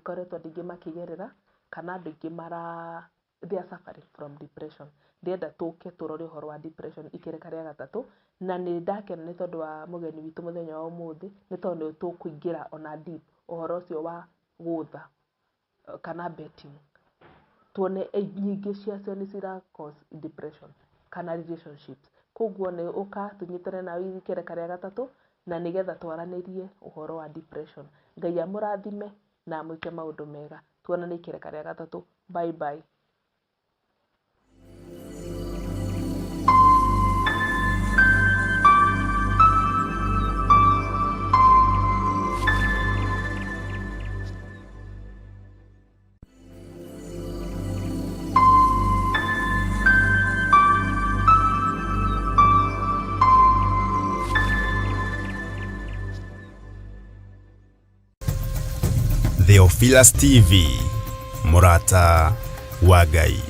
gĩkoretwo andũ aingĩ makĩgerera kana andũ aingĩ mara they are suffering from depression. Ndĩrenda tũke tũrore ũhoro wa depression ikereka rĩa gatatũ, na nĩ ndakena nĩ tondũ wa mũgeni witũ mũthenya wa ũmũthĩ, nĩ tondũ nĩ tũkũingĩra ona deep ũhoro ũcio wa gũtha kana betting. Tuone nyingĩ ciacio nĩ cira cause depression kana relationships. Koguo nĩ ũka tũnyitane nawe ikereka rĩa gatatũ na nĩgetha twaranĩrie ũhoro wa depression. Ngai amũrathime na amwĩke maũndũ mega. Tuonane ikereka rĩa gatatũ. Bye bye. Theophilus TV, mũrata wa Ngai.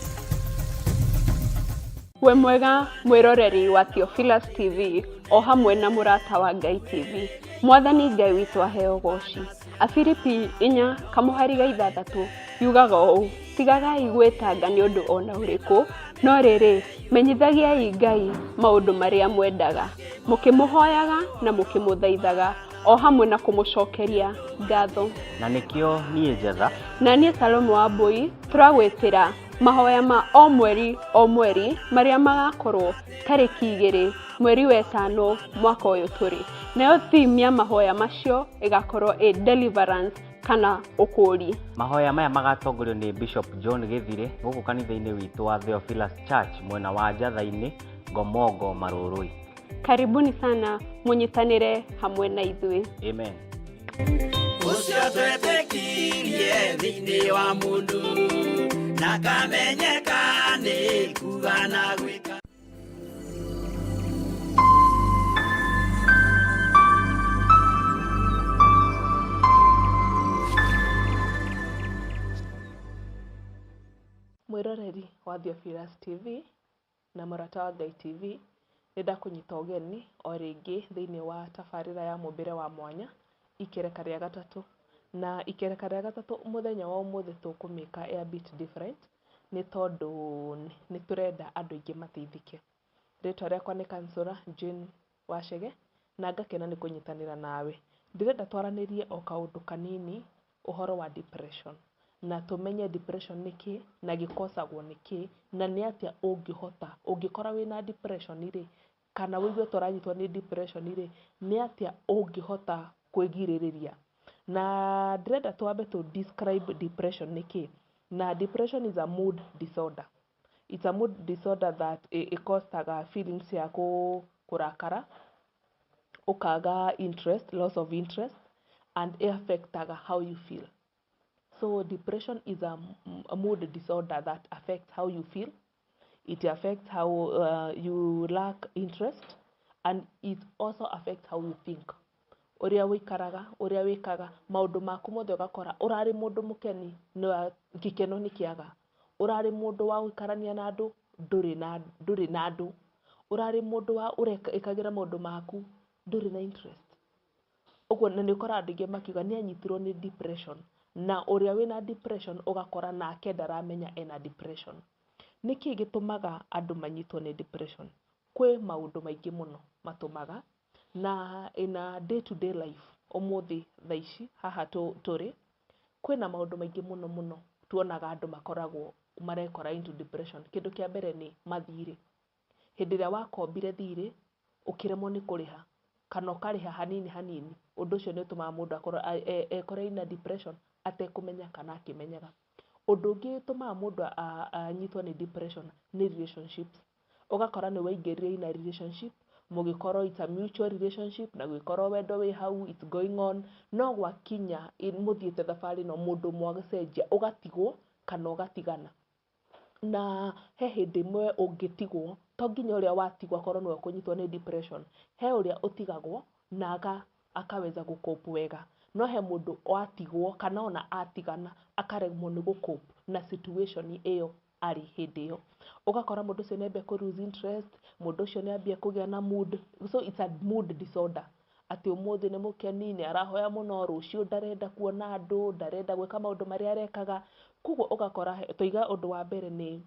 Wĩ mwega mwĩroreri wa Theophilus TV o hamwe na mũrata wa Ngai TV. Mwathani Ngai witũ aheo goci. Afilipi inya kamũhari ga ithathatũ yugaga ũũ, tigagai gwĩtanga nĩ ũndũ o na ũrĩkũ, no rĩrĩ, menyithagiai Ngai maũndũ marĩa mwendaga, mũkĩmũhoyaga na mũkĩmũthaithaga, o hamwe na kũmũcokeria ngatho. Na nĩkĩo niĩ Njetha. Na niĩ Salome Wambũi tũragwĩtĩra mahoya ma o mweri o mweri marĩa magakorwo tarĩki 2 mweri wa ĩtano mwaka ũyũ tũrĩ. Nayo theme ya mahoya macio ĩgakorwo ĩ deliverance kana ũkũũri. Mahoya maya magatongorio nĩ Bishop John Gĩthirĩ gũkũ kanitha-inĩ witũ wa Theophilus Church mwena wa Njatha-inĩ, Ngomongo, Marũrũi. Karibuni sana mũnyitanĩre hamwe na ithuĩ. Amen. Ũcio twetĩkirie thĩinĩ wa mũndũ na kamenyeka nĩ kuga na gwĩka. Mwĩroreri wa Theophilus TV na Mũrata wa Ngai TV, nĩ ndakũnyita ũgeni o rĩngĩ thĩinĩ wa tabarĩra ya mũmbĩre wa mwanya, ikereka rĩa gatatũ. Na ikereka rĩa gatatũ mũthenya wa ũmũthĩ tũkũmĩka a bit different, nĩ tondũ nĩ tũrenda andũ aingĩ mateithĩke. Rĩtwa rĩakwa nĩ Councillor Jane Wachege, na ngakena nĩ kũnyitanĩra nawe. Ndĩrenda twaranĩrie o kaũndũ kanini ũhoro wa depression, na tũmenye depression nĩ kĩ, na gĩ cause agwo nĩ kĩ, na nĩ atĩa ũngĩhota, ũngĩkora wĩna depression rĩ, kana wĩigue ta ũranyitwo nĩ depression rĩ, nĩ atĩa ũngĩhota kwĩgirĩrĩria. Na ndĩrenda twambe tũ describe depression nĩ kĩ, na depression is a mood disorder. It's a mood disorder that ĩ cause aga feelings cia kũrakara, ũkaga interest, loss of interest, and ĩ affect aga how you feel. So depression is a mood disorder that affects how you feel, it affects how you lack interest, and it also affects how you think. Ũrĩa ũikaraga, ũrĩa wĩkaga, maũndũ maku mothe ũgakora ũrarĩ mũndũ mũkeni, gĩkeno nĩ kĩaga. Ũrarĩ mũndũ wa gũikarania na andũ, ndũrĩ na andũ. Ũrarĩ mũndũ wa ũrekagĩra maũndũ maku, ndũrĩ na interest. Ũguo na nĩ ũkoraga andũ aingĩ makiuga nĩ anyitirwo nĩ depression. Na ũrĩa wĩna depression ũgakora nake ndaramenya ena depression. Nĩkĩ gĩtũmaga andũ manyitwo nĩ depression? Kwĩ maũndũ maingĩ mũno matũmaga, na in a day to day life, ũmũthĩ thaa ici haha tũrĩ, kwĩna maũndũ maingĩ mũno mũno tuonaga andũ makoragwo marekora into depression. Kĩndũ kĩa mbere nĩ mathirĩ. Hĩndĩ ĩrĩa wakombire thirĩ, ũkĩremwo nĩ kũrĩha, kana ũkarĩha hanini hanini, ũndũ ũcio nĩ ũtũmaga mũndũ akorwo ekore ina depression atekũmenya kana akĩmenyaga. Ũndũ ũngĩ ũtũmaga mũndũ anyitwo nĩ depression nĩ relationships. Ũgakora nĩ waingĩrire in a relationship, mũgĩkorwo it's a mutual relationship, na gũgĩkorwo wendo wĩ hau, it's going on, no gwakinya mũthiĩte thabarĩ ĩno mũndũ ũmwe agĩcenjia, ũgatigwo kana ũgatigana. Na he hĩndĩ ĩmwe ũngĩtigwo, to nginya ũrĩa watigwo akorwo nĩwe ũkũnyitwo nĩ depression, he ũrĩa ũtigagwo na akaweza gũ cope wega. No he mũndũ watigwo kana ona atigana akaremwo nĩ gũ cope na situation ĩyo arĩ hĩndĩ ĩyo. Ũgakora mũndũ ũcio nĩ ambia kũ lose interest, mũndũ ũcio nĩ ambia kũgĩa na mood, so it's a mood disorder. Atĩ ũmũthĩ nĩ mũkeni, nĩ arahoya mũno, rũciũ ndarenda kuona andũ, ndarenda gwĩka maũndũ marĩa arekaga. Koguo ũgakora twaiga ũndũ wa mbere nĩ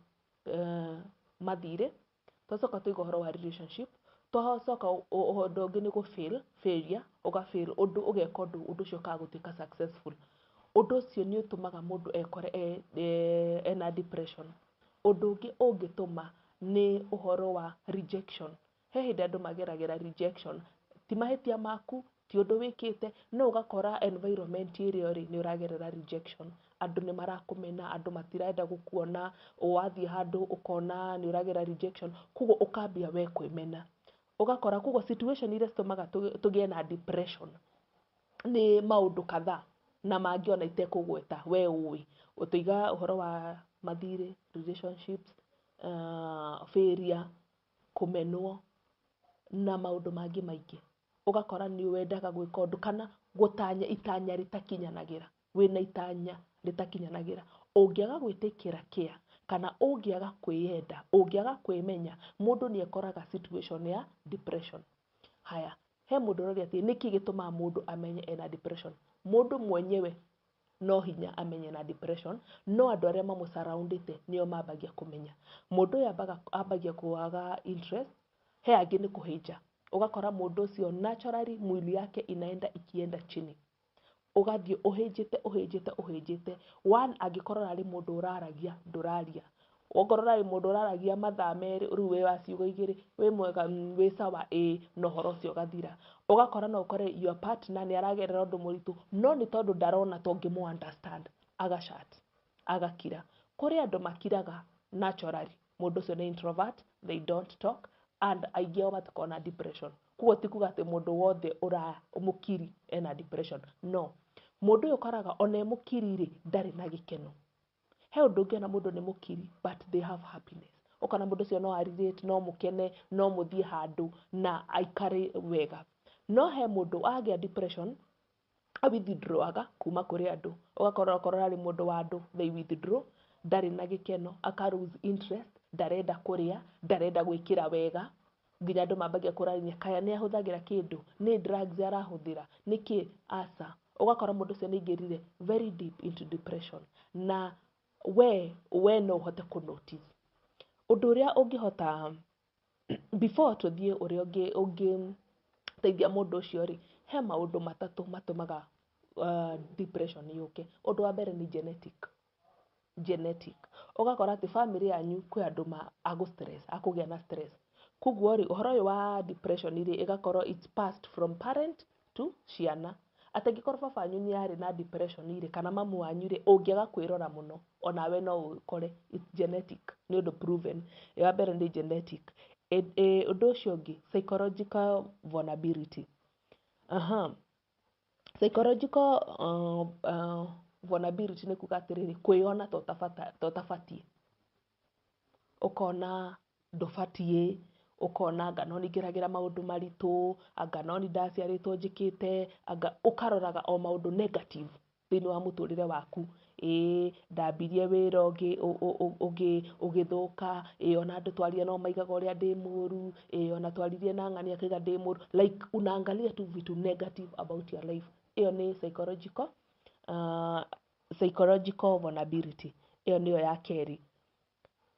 mathirĩ, twacoka twaiga ũhoro wa relationship, twacoka ũndũ ũngĩ nĩ gũ fail, failure, ũga fail ũndũ, ũgeka ũndũ, ũndũ ũcio ũkaga gũtuĩka successful. Ũndũ ũcio nĩ ũtũmaga mũndũ ekore ena depression. Ũndũ ũngĩ ũngĩtũma nĩ ũhoro wa rejection. He hĩndĩ andũ mageragĩra rejection, ti mahĩtia maku, ti ũndũ wĩkĩte, no ũgakora environment ĩrĩa ũrĩ nĩ ũragerera rejection. Andũ nĩ marakũmena, andũ matirenda gũkuona, wathiĩ handũ ũkona nĩ ũragera rejection, koguo ũkambia we kwĩmena. Ũgakora koguo situation iria citũmaga tũgĩe na depression nĩ maũndũ kadhaa na mangĩ ona itekũgweta we ũĩ. Tũiga ũhoro wa mathirĩ, relationships, failure, kũmenwo na maũndũ mangĩ maingĩ. Ũgakora nĩ wendaga gwĩka ũndũ kana gũtanya itanya rĩtakinyanagĩra, wĩna itanya rĩtakinyanagĩra. Ũngĩaga gwĩtĩkĩra care kana ũngĩaga kwĩyenda, ũngĩaga kwĩmenya, mũndũ nĩ ekoraga situation ya depression. Haya, he mũndũ ũroria atĩ nĩkĩ gĩtũmaga mũndũ amenye ena depression? Mũndũ mwenyewe no hinya amenye ena depression, no andũ arĩa mamũ-surround-ĩte nĩo mambagia kũmenya. Mũndũ ũyũ ambagia kwaga interest, he angĩ nĩ kũhĩnja. Ũgakora mũndũ ũcio naturally mwili yake inaenda ikienda chini. Ũgathiĩ ũhĩnjĩte, ũhĩnjĩte, ũhĩnjĩte. One, angĩkorwo ũrarĩ mũndũ ũraragia, ndũraria. Okorwo ũrarĩ mũndũ ũraragia mathaa 2, rĩu wĩ wa ciugo 2, wĩ mwega, wĩ sawa, ĩĩ, na ũhoro ũcio ũgathira. Ũgakora no ũkore your partner nĩ aragerera ũndũ mũritũ, no nĩ tondũ ndarona ta ũngĩmũ understand, aga shut, agakira. Kũrĩ andũ makiraga naturally, mũndũ ũcio nĩ introvert, they don't talk, and aingĩ ao matikoragwo na depression. Koguo ti kuga atĩ mũndũ wothe ũra mũkiri ena depression, no. Mũndũ ũyũ ũkoraga ona e mũkiri rĩ, ndarĩ na gĩkeno. He ũndũ ũngĩona mũndũ nĩ mũkiri but they have happiness. Ũkona mũndũ ũcio no a relate, no mũkene, no mũthiĩ handũ na aikare wega. No he mũndũ agĩa depression, a withdraw-aga kuma kũrĩ andũ. Ũgakora okorwo ararĩ mũndũ wa andũ, they withdraw, ndarĩ na gĩkeno, aka lose interest, ndarenda kũrĩa, ndarenda gwĩkĩra wega, nginya andũ mambagia kũrania kaya nĩ ahũthagĩra kĩndũ, nĩ drugs arahũthĩra, nĩkĩ, aca. Ũgakora mũndũ ũcio nĩ aingĩrire very deep into depression na we no ũhote kũ notice. Ũndũ ũrĩa ũngĩhota before tũthiĩ ũrĩa ũngĩteithia mũndũ ũcio rĩ, he maũndũ matatũ matũmaga depression yũke. Ũndũ wa mbere nĩ genetic. Genetic. Ũgakora atĩ family yanyu kwĩ andũ agũ stress, akũgĩa na stress. Koguo rĩ, ũhoro ũyũ wa depression rĩ, ĩgakorwo it's passed from parent to ciana. Atĩ angĩkorwo baba wanyu nĩ arĩ na depression rĩ, kana mamu wanyu rĩ, ũngĩaga kwĩrora mũno, onawe no ũkore. It's genetic, nĩ ũndũ proven. Wa mbere nĩ genetic. Ũndũ ũcio ũngĩ, psychological vulnerability. Psychological vulnerability nĩ kuga atĩrĩrĩ, kwĩyona ta ũtabatiĩ. Ũkona ndũbatiĩ, ũkona anga no nĩngeragĩra maũndũ maritũ, anga no nĩ ndaciarĩtwo njĩkĩte, anga ũkaroraga o maũndũ negative thĩinĩ wa mũtũrĩre waku. Ĩĩ ndambirie wĩra ũngĩ ũgĩthũka, ĩĩ ona andũ twaria no maigaga ũrĩa ndĩ mũru, ĩĩ ona twaririe na ng'ania akauga ndĩ mũru. Like unaangalia tu vitu negative about your life. Ĩyo nĩ psychological vulnerability. Ĩyo nĩyo ya kerĩ.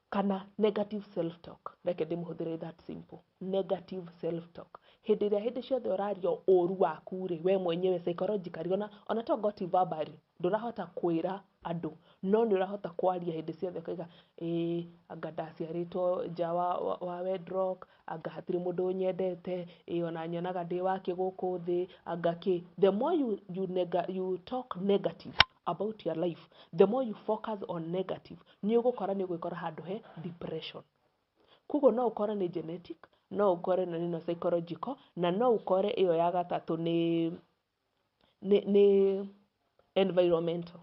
Kana negative self talk. Reke ndĩmũhũthĩre that simple. Negative self talk. Hĩndĩ ĩrĩa hĩndĩ ciothe ũraria ũru waku rĩ, we mwenyewe psychologically, ona to ngoti verbally, ndũrahota kwĩra andũ, no nĩ ũrahota kwaria hĩndĩ ciothe ũkauga, ĩĩ anga ndaciarĩtwo nja wa wedlock, anga hatirĩ mũndũ ũnyendete, ĩĩ ona nyonaga ndĩ wake gũkũ thĩ, anga kĩ. The more you talk negative about your life, the more you focus on negative, nĩ ũgũkora nĩ ũgwĩkora handũ he depression. Koguo no ũkore nĩ genetic, no ũkore nĩ ĩno psychological, na no ũkore ĩyo ya gatatũ nĩ environmental.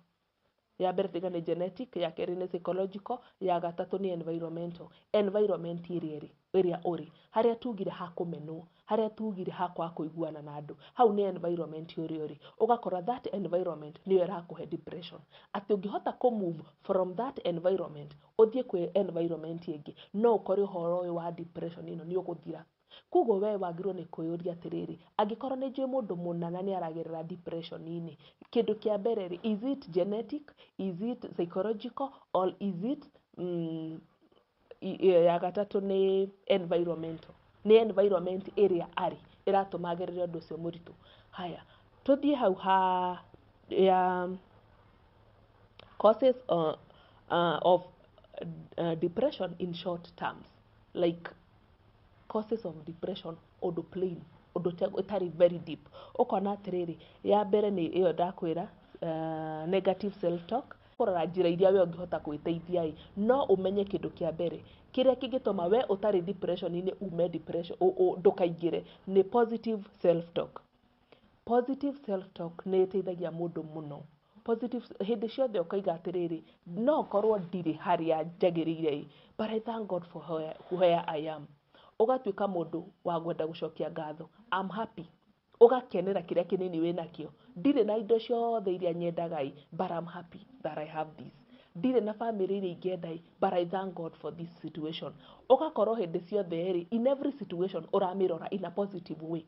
Ya mbere tuge nĩ genetic, ya kerĩ nĩ psychological, ya gatatũ nĩ environmental. Environment ĩrĩa ĩrĩ, ĩrĩa ũrĩ, harĩa tugire ha kũmenwo, harĩa tugire ha kwaga kũiguana na andũ, hau nĩ environment ũrĩa ũrĩ. Ũgakora that environment nĩyo ĩrakũhe depression. Atĩ ũngĩhota kũ move from that environment, ũthiĩ kwĩ environment ĩngĩ, no ũkore ũhoro ũyũ wa depression ĩno nĩ ũgũthira. Koguo we wagĩrĩirwo nĩ kwĩyũria atĩrĩrĩ, angĩkorwo nĩ njũĩ mũndũ mũna na nĩ aragerera depression-inĩ, kĩndũ kĩa mbere rĩ, is it genetic, is it psychological or is it ya gatatũ nĩ environmental, nĩ environment ĩrĩa arĩ ĩratũma agerere ũndũ ũcio mũritũ. Haya, tũthiĩ hau ha ya causes of depression in short terms, like causes of depression, ũndũ plain, ũndũ ũtarĩ very deep. Ũkona atĩrĩrĩ, ya mbere nĩ ĩyo ndakwĩra, negative self talk. Kũrora njĩra iria we ũngĩhota gwĩteithia ĩ, no ũmenye kĩndũ kĩa mbere kĩrĩa kĩngĩtũma we ũtarĩ depression-inĩ ume depression, ndũkaingĩre, nĩ positive self talk. Positive self talk nĩ ĩteithagia mũndũ mũno. Positive, hĩndĩ ciothe ũkaiga atĩrĩrĩ, no korwo ndirĩ harĩa njagĩrĩire ĩ, but I thank God for where I am. Ũgatuĩka mũndũ wa kwenda gũcokia ngatho. I'm happy. Ũgakenera kĩrĩa kĩnini wĩnakĩo. Ndirĩ na indo ciothe iria nyendaga ĩ, but I'm happy that I have this. Ndirĩ na family iria ingĩenda ĩ, but I thank God for this situation. Ũgakorwo hĩndĩ ciothe rĩ, in every situation ũramĩrora in a positive way.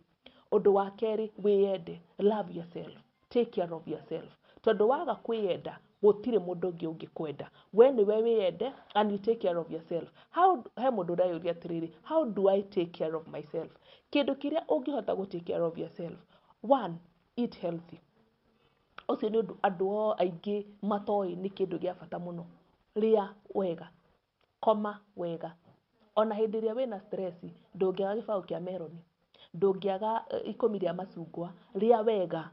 Ũndũ wa kerĩ, wĩyende, love yourself, take care of yourself, tondũ waga kwĩyenda gũtirĩ mũndũ ũngĩ ũngĩkwenda. We nĩwe wĩyende and you take care of yourself. How, he mũndũ ũreyũria atĩrĩrĩ, how do I take care of myself? Kĩndũ kĩrĩa ũngĩhota gũ take care of yourself, one, eat healthy. Ũcio nĩ ũndũ andũ aingĩ matoĩ nĩ kĩndũ gĩa bata mũno. Rĩa wega, koma wega. Ona hĩndĩ ĩrĩa wĩna stress, ndũngĩaga gĩbaũ kĩa meroni, ndũngĩaga ikũmi rĩa macungwa. Rĩa wega,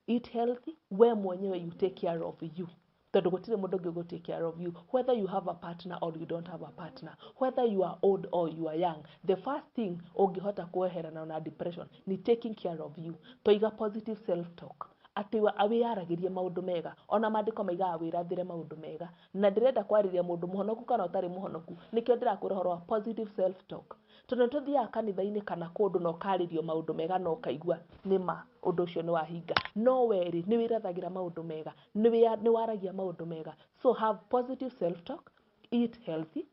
eat healthy. We mwenyewe you take care of you, tondũ gũtirĩ mũndũ ũngĩ ũgũ take care of you, whether you have a partner or you don't have a partner, whether you are old or you are young. The first thing ũngĩhota kweherana na depression ni taking care of you. Toiga positive self talk, atĩ wĩyaragĩrie maũndũ mega. Ona maandĩko maigaga wĩrathĩre maũndũ mega. Na ndĩrenda kwarĩria mũndũ mũhonoku kana ũtarĩ mũhonoku, nĩkĩo ndĩrakwĩra ũhoro wa positive self talk, tondũ nĩ tũthiaga kanitha-inĩ kana kũndũ na ũkarĩrio maũndũ mega na ũkaigua nĩma ũndũ ũcio nĩ wahinga, no werĩ nĩ wĩrathagĩra maũndũ mega, nĩ waragia maũndũ mega. So have positive self talk, eat healthy,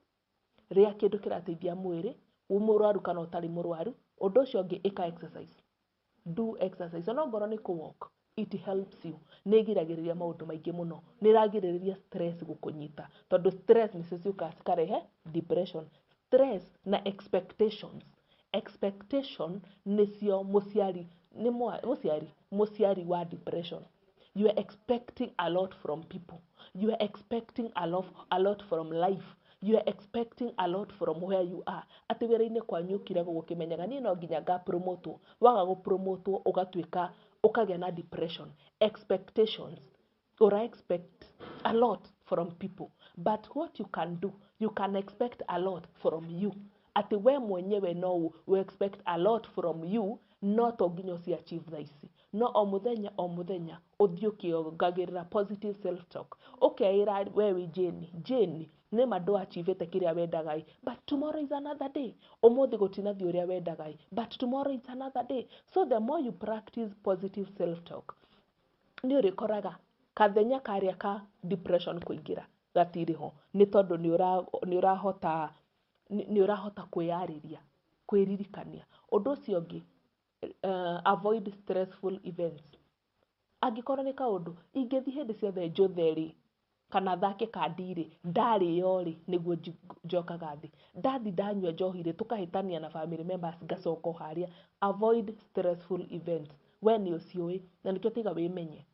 rĩa kĩndũ kĩrateithia mwĩrĩ, wĩ mũrwaru kana ũtarĩ mũrwaru. Ũndũ ũcio ũngĩ, ĩka exercise, do exercise, ona ongorwo nĩ kũ walk, it helps you. Nĩ ĩgiragĩrĩria maũndũ maingĩ mũno, nĩ ĩragirĩrĩria stress gũkũnyita, tondũ stress nĩcio ciũkaga cikarehe depression. Stress na expectations. Expectation nĩcio mũciari, nĩ mũciari wa depression. You are expecting a lot from people, you are expecting a lot from life, you are expecting a lot from where you are. Atĩ wĩra-inĩ kwanyu ũkiragwo gũkĩmenyaga niĩ no nginya ngapromotwo, waga gũpromotwo ũgatuĩka ũkagĩa na depression. Expectations, ura expect a lot from people, but what you can do, you can expect a lot from you, atĩ we mwenyewe no we expect a lot from you. No to nginya ũci achieve thaa ici, no o mũthenya o mũthenya ũthiĩ ũkĩongagĩrĩra positive self talk, ũkeĩra we wĩ Jane. Jane, nĩma ndũachievĩte kĩrĩa wendaga ĩ, but tomorrow is another day. Ũmũthĩ gũtinathiĩ ũrĩa wendaga ĩ, but tomorrow is another day. So the more you practice positive self talk, nĩ ũrĩkoraga kathenya karĩa ka depression kũingĩra gatirĩ ho, nĩ tondũ nĩ ũrahota kwĩyarĩria, kwĩririkania. Ũndũ ũcio ũngĩ, avoid stressful events. Angĩkorwo nĩ kaũndũ ingĩthiĩ hĩndĩ ciothe njũthe rĩ, kana thake kandi rĩ, ndarĩo rĩ, nĩguo njokaga thĩ, ndathi ndanyua njohi rĩ, tũkahĩtania na family members, ngacoka o harĩa. Avoid stressful events. We nĩ ũciũĩ, na nĩkĩo tiga wĩmenye,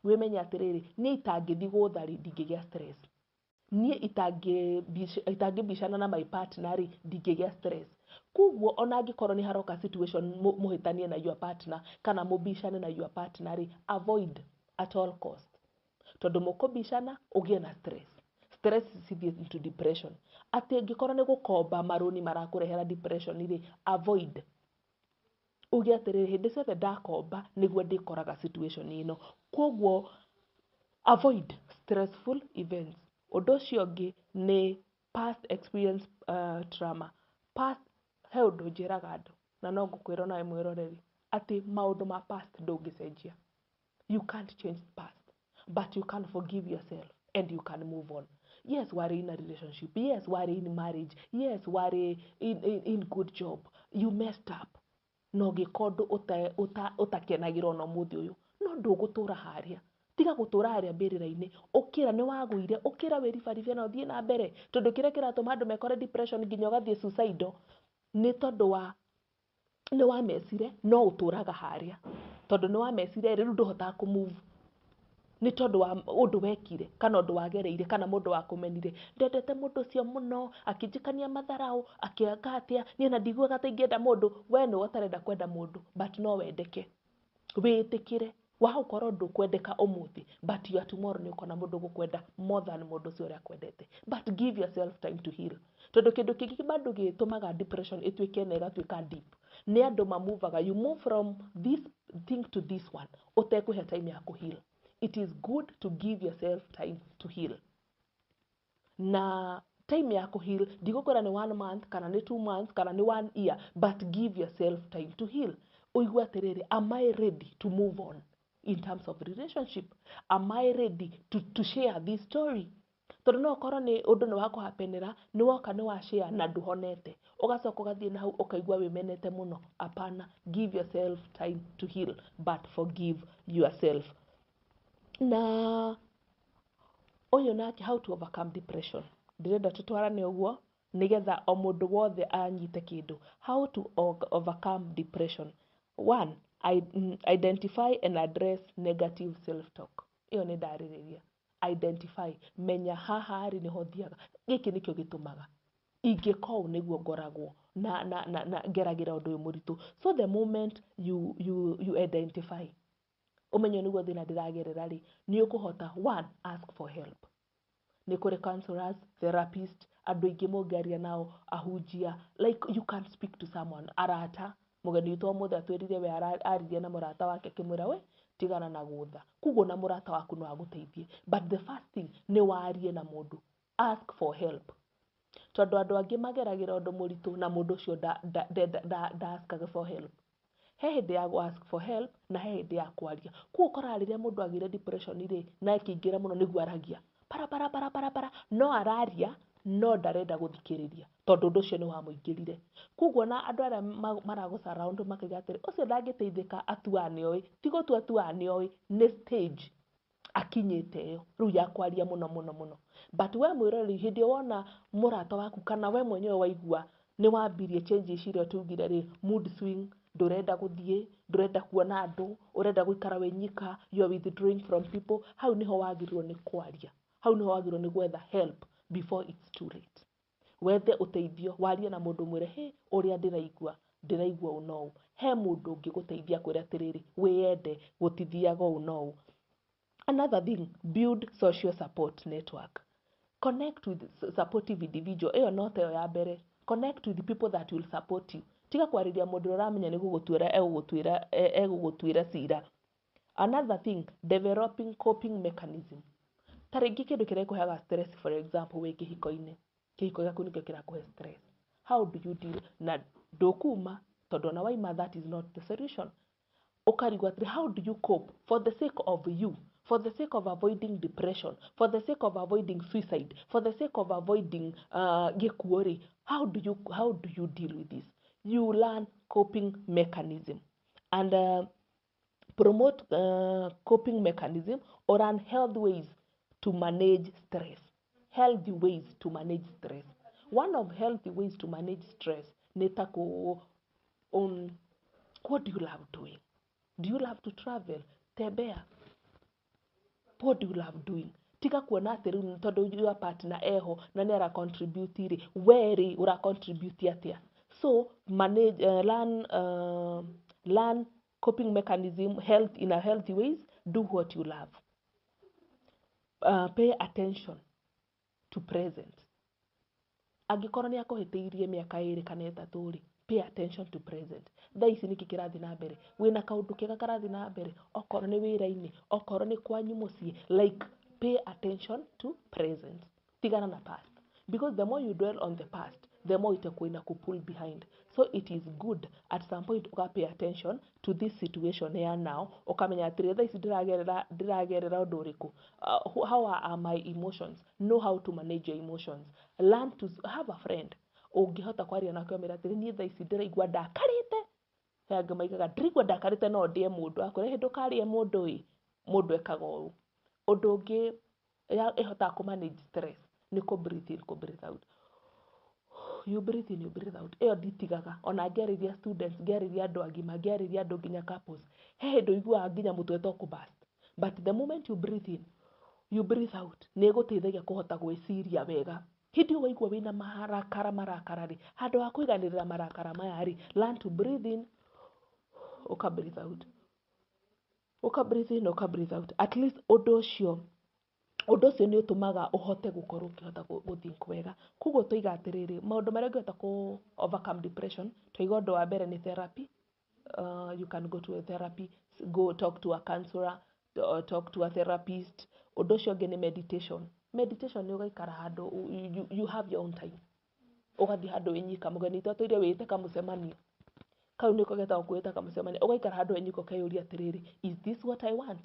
wĩmenye atĩrĩrĩ, niĩ itangĩthiĩ gũtha rĩ, ndingĩgĩa stress, niĩ itangĩbicana na my partner rĩ, ndingĩgĩa stress. Koguo ona angĩkorwo nĩ haroka situation mũhĩtanie na your partner kana mũbicane na your partner rĩ, avoid at all cost, tondũ mũkũbicana ũgĩe na stress, stress cithiĩ into depression. Atĩ angĩkorwo nĩ gũkomba marũni marakũrehera depression rĩ, avoid. Uge atĩrĩrĩ, hĩndĩ ciothe ndakomba nĩguo ndĩkoraga situation ĩno. Koguo avoid stressful events. Ũndũ ũcio ũngĩ nĩ past experience, trauma. Past, he ũndũ njĩraga andũ na no ngũkwĩra onawe mwĩroreri, atĩ maũndũ ma past ndũngĩcenjia. You can't change past, but you can forgive yourself And you can move on. Yes, warĩ in a relationship. Yes, warĩ in marriage. Yes, warĩ in good job. You messed up na ũgĩka ũndũ ũtakenagĩra ona ũmũthĩ ũyũ, no ndũgũtũra harĩa. Tiga gũtũra harĩa mbĩrĩra-inĩ. Ũkĩra, nĩ wagũire, ũkĩra wĩribaribie na ũthiĩ na mbere, tondũ kĩrĩa kĩratũma andũ mekore depression nginya ũgathiĩ suicidal nĩ tondũ wa nĩ wamecire, no ũtũraga harĩa tondũ nĩ wamecire. Rĩu ndũhotaga kũ move nĩ tondũ wa ũndũ wekire kana ũndũ wagereire kana mũndũ wakũmenire. Ndendete mũndũ ũcio mũno, akĩnjĩkania matharaũ, akĩanga atĩa. Niĩ ona ndiguaga ta ingĩenda mũndũ. We nĩwe ũtarenda kwenda mũndũ, but no wendeke. Wĩtĩkĩre wagũkorwo ndũkwendeka ũmũthĩ, but your tomorrow nĩ ũkona mũndũ ũgũkwenda more than mũndũ ũcio ũrĩa akwendete. But give yourself time to heal, tondũ kĩndũ kĩngĩ bado gĩtũmaga depression ĩtuĩke na ĩgatuĩka deep nĩ andũ mamuvaga. You move from this thing to this one ũtekũhe time ya kũheal. It is good to give yourself time to heal, na time ya kũheal ndigũkwĩra nĩ one month kana nĩ 2 months kana nĩ one year, but give yourself time to heal. Ũigue atĩrĩrĩ, am I ready to move on in terms of relationship? Am I ready to share this story? Tondũ no ũkorwo nĩ ũndũ nĩ wakũhapenera, nĩ woka, nĩ wa share na ndũhonete, ũgacoka ũgathiĩ na hau ũkaigua wĩmenete mũno. Apana, give yourself time to heal, but forgive yourself. Na ũyũ nake, how to overcome depression. Ndĩrenda tũtwarane ũguo nĩgetha o mũndũ wothe anyite kĩndũ. How to overcome depression. One, identify and address negative self talk. Ĩyo nĩ ndarĩrĩria. Identify, menya haha rĩ nĩho thiaga, gĩkĩ nĩkĩo gĩtũmaga ingĩka ũũ, nĩguo ngoragwo na ngeragĩra ũndũ ũyũ mũritũ. So the moment you identify, ũmenye nĩguo thĩna ndĩragerera rĩ, nĩ ũkũhota, one, ask for help. Nĩ kũrĩ counselors, therapist, andũ aingĩ mũngĩaria nao, ahunjia. Like, you can speak to someone, arata. Mũgeni witũ ũmũthĩ atwĩrire we aririe na mũrata wake, akĩmwĩra, "We tigana na gũtha." Koguo na mũrata waku no agũteithie, but the first thing nĩ warie na mũndũ, ask for help, tondũ andũ angĩ mageragĩra ũndũ mũritũ na mũndũ ũcio nda askaga for help. He hĩndĩ ya gũ ask for help na he hĩndĩ ya kwaria. Koguo ũkoraga rĩrĩa mũndũ agĩire depression rĩ, na ĩkĩingĩra mũno, nĩguo aragia para para para para para, no araria no ndarenda gũthikĩrĩria tondũ ũndũ ũcio nĩ wamũingĩrire. Koguo na andũ arĩa maragũ surround makaiga atĩrĩ, ũcio ndangĩteithĩka, atuaga nĩoĩ. Ti gũtua atuaga nĩoĩ, nĩ stage akinyĩte ĩyo rĩu ya kwaria mũno mũno mũno. But we mwĩroreri, hĩndĩ ĩyo wona mũrata waku kana we mwenyewe waigua nĩ wambirie changes iria tugire rĩ, mood swing, ndũrenda gũthiĩ, ndũrenda kuona andũ, ũrenda gũikara wĩ nyika, you are withdrawing from people, hau nĩho wagĩrĩirwo nĩ kwaria, hau nĩho wagĩrĩirwo nĩ gwetha help before it's too late. Wethe ũteithio, warie na mũndũ, mwĩre, "Hĩ, ũrĩa ndĩraigua, ndĩraigua ũũ na ũũ." He mũndũ ũngĩgũteithia kwĩra atĩrĩrĩ, wĩyende, gũtithiaga ũũ na ũũ. Another thing, build social support network. Connect with supportive individual. Ĩyo no ta ĩyo ya mbere. Connect with people that will support you. Tiga kwarĩria mũndũ ũrĩa ũramenya nĩ gũgũtuĩra egũgũtuĩra cira. Another thing, developing coping mechanism. Ta rĩngĩ kĩndũ kĩrĩa gĩkũheaga stress, for example, wĩ kĩhiko-inĩ, kĩhiko gĩaku nĩkĩo kĩrakũhe stress, how do you deal? Na ndũkuma, tondũ ona waima, that is not the solution. Ũkarigwo atĩrĩ, how do you cope for the sake of you, for the sake of avoiding depression, for the sake of avoiding suicide, for the sake of avoiding gĩkuũ rĩ, how do you deal with this? You learn coping mechanism and promote coping mechanism or unhealthy ways to manage stress. Healthy ways to manage stress. One of healthy ways to manage stress nĩ ta kũ what do you love doing? Do you love to travel? Tembea. What do you love doing? Tiga kuona atĩ rĩu tondũ your partner eho na nĩ ara contribute rĩ, we rĩ ũra contribute atĩa? So manage, learn coping mechanism health in a healthy ways. Do what you love. Pay attention to present. Angĩkorwo nĩ akũhĩtĩirie mĩaka 2 kana 3 rĩ, pay attention to present. Thaa ici nĩkĩ kĩrathiĩ na mbere? Wĩna kaũndũ kega karathiĩ na mbere, okorwo nĩ wĩra-inĩ, okorwo nĩ kwanyu mũciĩ. Like, pay attention to present. Tigana na past, because the more you dwell on the past, The more itakuwa ina kupull behind. So it is good at some point uka pay attention to this situation ya now, ũkamenya atĩrĩ, thaa ici ndĩragerera ũndũ ũrĩkũ? How are my emotions? Know how to manage your emotions. Learn to have a friend ũngĩhota kwaria nake, ũmĩre atĩrĩ, niĩ thaa ici ndĩraigua ndakarĩte. He angĩ maigaga, ndĩraigua ndakarĩte, no ndĩe mũndũ. Akwĩra, hĩndĩ ũkarĩe mũndũ ĩ, mũndũ ekaga ũũ. Ũndũ ũngĩ ĩhotaga kũ manage stress nĩ kũ breathe in, kũ breathe out. You breathe in, you breathe out. Ĩyo nditigaga ona ngĩarĩria students, ngĩarĩria andũ agima, ngĩarĩria andũ nginya couples. He hĩndĩ ũiguaga nginya mũtwe to kũ-burst, but the moment you breathe in, you breathe out, nĩ ĩgũteithagia kũhota gwĩciria wega. Hĩndĩ ĩyo waigua wĩna marakara marakara rĩ, handũ ha kũiganĩrĩra marakara maya rĩ, learn to breathe in, ũka breathe out, ũka breathe in, ũka breathe out. At least ũndũ ũcio nĩ ũtũmaga ũhote gũkorwo ũkĩhota gũ-think wega. Koguo tũiga atĩrĩrĩ, maũndũ marĩa ũngĩhota kũ overcome depression, twaiga ũndũ wa mbere nĩ therapy. You can go to a therapy, go talk to a counselor or talk to a therapist. Ũndũ ũcio ũngĩ nĩ meditation. Meditation nĩ ũgaikara handũ, you have your own time, ũgathiĩ handũ wĩ nyika. Mũgeni witũ atwĩre wĩte kamũcemanio kau, nĩko getagwo kwĩĩta kamũcemanio. Ũgaikara handũ wĩ nyika, ũkeyũria atĩrĩrĩ, is this what I want?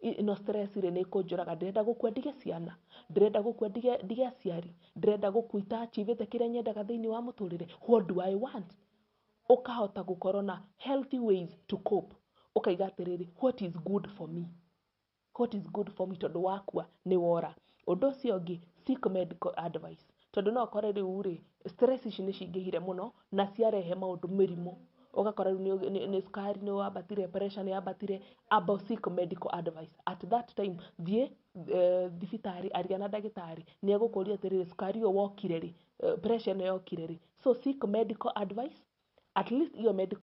Ĩno stress rĩ, nĩ ĩkũnjũraga. Ndĩrenda gũkua ndige ciana? Ndĩrenda gũkua ndige aciari? Ndĩrenda gũkua ita-achievĩte kĩrĩa nyendaga thĩinĩ wa mũtũrĩre? What do I want? Ũkahota gũkorwo na healthy ways to cope. Ũkaiga atĩrĩrĩ, what is good for me? What is good for me? Tondũ wakua nĩ wora. Ũndũ ũcio ũngĩ, seek medical advice, tondũ no ũkore rĩu rĩ, stress ici nĩ cingĩhire mũno na ciarehe maũndũ, mĩrimũ. Ũgakora rĩu nĩ cukari nĩ wambatire, pressure nĩ yambatire. Amba seek medical advice at that time. Thiĩ thibitarĩ, aria na ndagĩtarĩ, nĩ egũkũria atĩrĩrĩ, cukari ũyũ wokire rĩ? Pressure ĩno yokire rĩ? So seek medical advice at least iyo medical